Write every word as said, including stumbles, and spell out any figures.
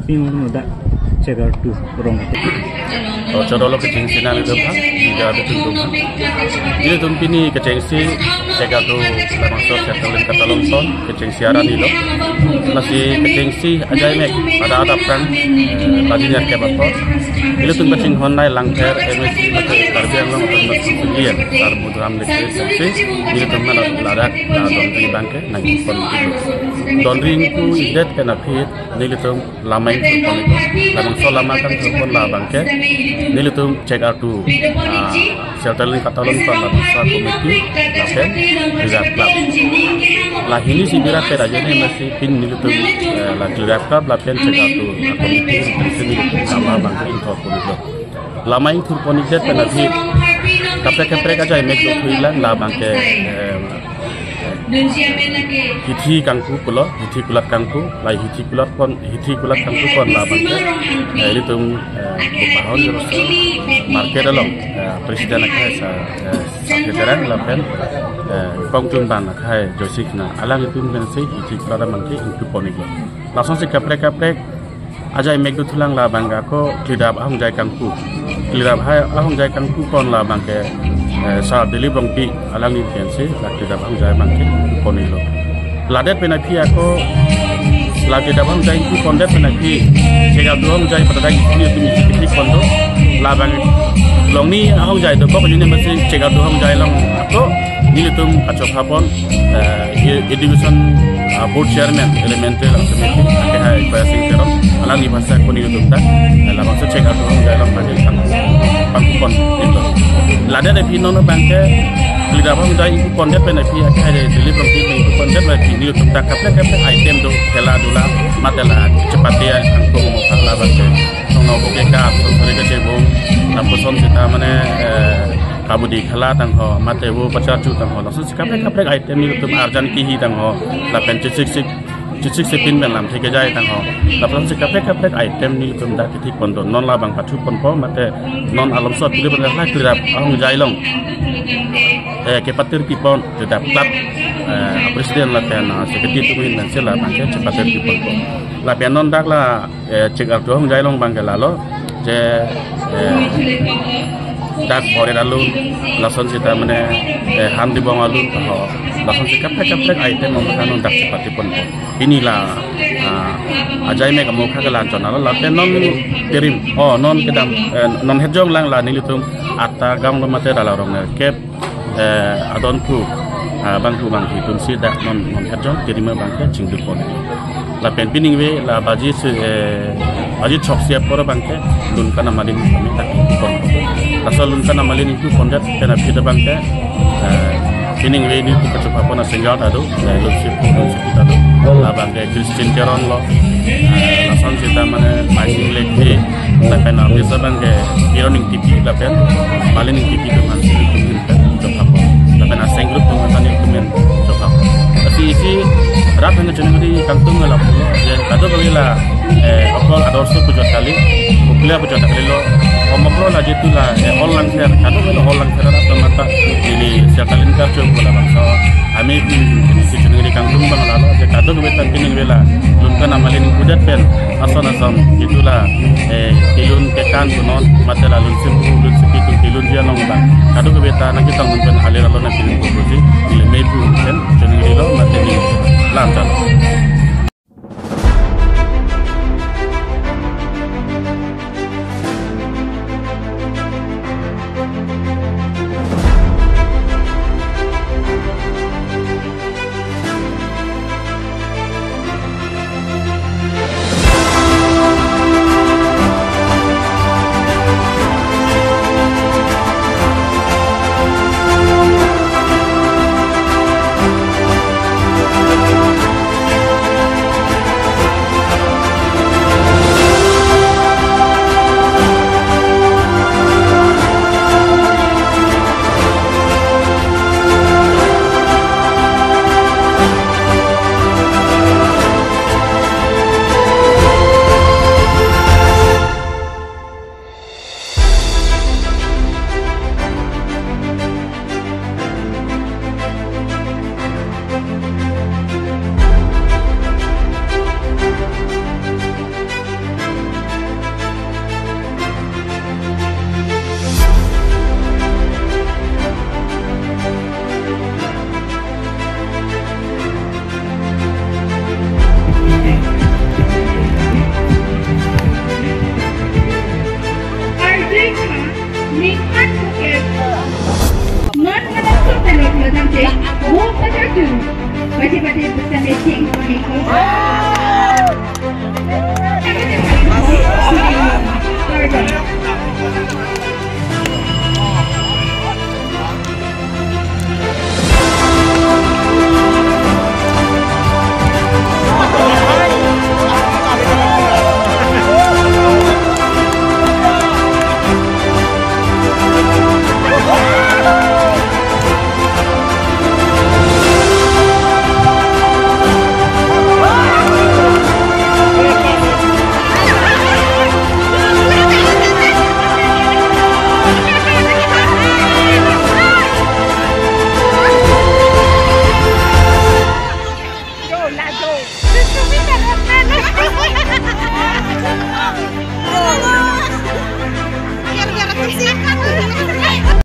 Ping dak Chegartu rong. Oh, chodolo kechengsi nanglitum aphan, jida betul tum aphan. Ilitum pini kechengsi Chegartu labangso settlement katalon ton, kechengsi aran ilo. Lasi kechengsi ajai mek pada adap kan, eh, baji nerkep apor. Ilitum kachinghon nai Langpher M A C mate Karbi Anglong Autonomous Council D M, Sar Madhuram Lekhi kechengsi, ilitum mana ladak, ah, Donri abangke nangpon. Donri ingku idet pen aphi, nelitum lama ingthurpon iklo. Labangso lama kangthurpon labangke nelitum Chegartu, ah, settlement katalon ton labangso committee lapen Clirav Club. La hini si birat pera jene masi pin nelitum, eh, la Clirav Club lapen Chegartu, ah, committee si nelitum lama abangke ingthurpon iklo. Lama ingthurpon idet pen aphi kaprek kaprek ajai mek dothulang labangke, eh, hithi kangpu pulo, hithi kulat kangpu, la hithi kulat pon, hithi kulat kangpupon labangke, eh, ilitum, eh, Bupahon Jeroso market along, eh, president akhai Sa, eh, Sake Terang lapen, eh, kongchun ban akhai Joyce Kna, alanglitum pensi hithi kulat abangke ingthurpon iklo. Lasonsi kaprek kaprek ajai mek dothulang labangke ako Clirav ahongjai kangpu. Clirav hai ahongjai kangpupon labangke, eh, Sar Dilip Rongpi alangli pensi la Clirav ahongjai abangke ingthurpon iklo. Ladet pen aphi ako la Clirav ahongjai ingthurpondet pen aphi Chegartu ahongjai pada ingthurpon do. Labang along ni ahongjai dokok jine masi Chegartu ahongjai along ako nelitum kachophapon, eh, e-, education, ah, board chairman elementary lang semeti, akhai Koya Sing Teron, alangli bhasa ko nelitum ta, eh, labangso Chegartu ahongjai along mangin pang, pangpon iklo. Ladet aphi non abangke Clirav ahongjai ingthurpondet pen aphi akhai Dilip Rongpi ingthurpondet pen aphi nelitum ta kaprek kaprek item do, khela dula, mate la chepate angko mo khala abangke. Songno boke ka, songno sore kachebong, lapuson seta mane, eh, kabudi khela tangho, mate vo pachachu tangho, lasonsi kaprek kaprek item nelitum arjan kihi tangho, lapen chesik sik, chesik sipin pen lamthe kejai tangho, lasonsi kaprek kaprek item nelitum dak kethikpon do, non labang pathuponpo, mate non alomso aphi le pen la Clirav ahongjai along, eh, kepatirpipon, Clirav Club, eh, president lapen, ah, secretary atum ahin pensi labangke chepatirpiponpo. Lapen non dak la eh, Chegartu ahongjai along abangke lalo, je, eh, dak boret alun, lason seta mane, eh, han dibong alun, ho, lasonsi kaprek kaprek item mong kanu dak chepatipon. Pini la, ah, ajai mek amokha kelan chon alo, lapen non kerim, oh, non kedam, eh, non hetjong lang la nelitum atta gam lo mate rala rong nerkep, eh, adon pu, ah, bangphu bangphi atumsi dak non, non hetjong kerim abangke chingdukpon. Lapen piningve la baji si, eh, baji chok siap koro abangke Lunkan Amalin kami dak ingthurpon. Laso Lunkan Amalin ingthurpondet pen aphi abangke, eh, piningve nelitum kachophapon asingjar ta do, eh, Lunsipu, Lunsipu ta do. Labangke Christian Teron lo, eh, lason seta mane Maising Lekhi, lapen artist abangke Kiron Ingtipi lapen Malin Ingtipi atum aphan si nelitum chophapon. Lapen aseng group atum aphan si nelitum chophapon. Lasi isi rat hang choningri kangtung la pulo, je kadokave la, eh, okol adorso pujot kali, popular pujot kali lo, omoklo la jitu la, eh, Hall Langpher, kadokave la Hall Langpher rat atum mata neli Sir Talin Karcho pu labangso, ami, mm, isi choningri kangtung abang lalo, je kadokave ta piningve la Lunkan Amalin ingkudet pen ason ason, jitu la, eh, kelun kekan punon, mate la Lunsipu, Lunsipi atum kelunji anong abang, kadokave ta nangketong pen alir alo nangketong pusi, ili mepu pen choningrilo, mate ni lam jalo.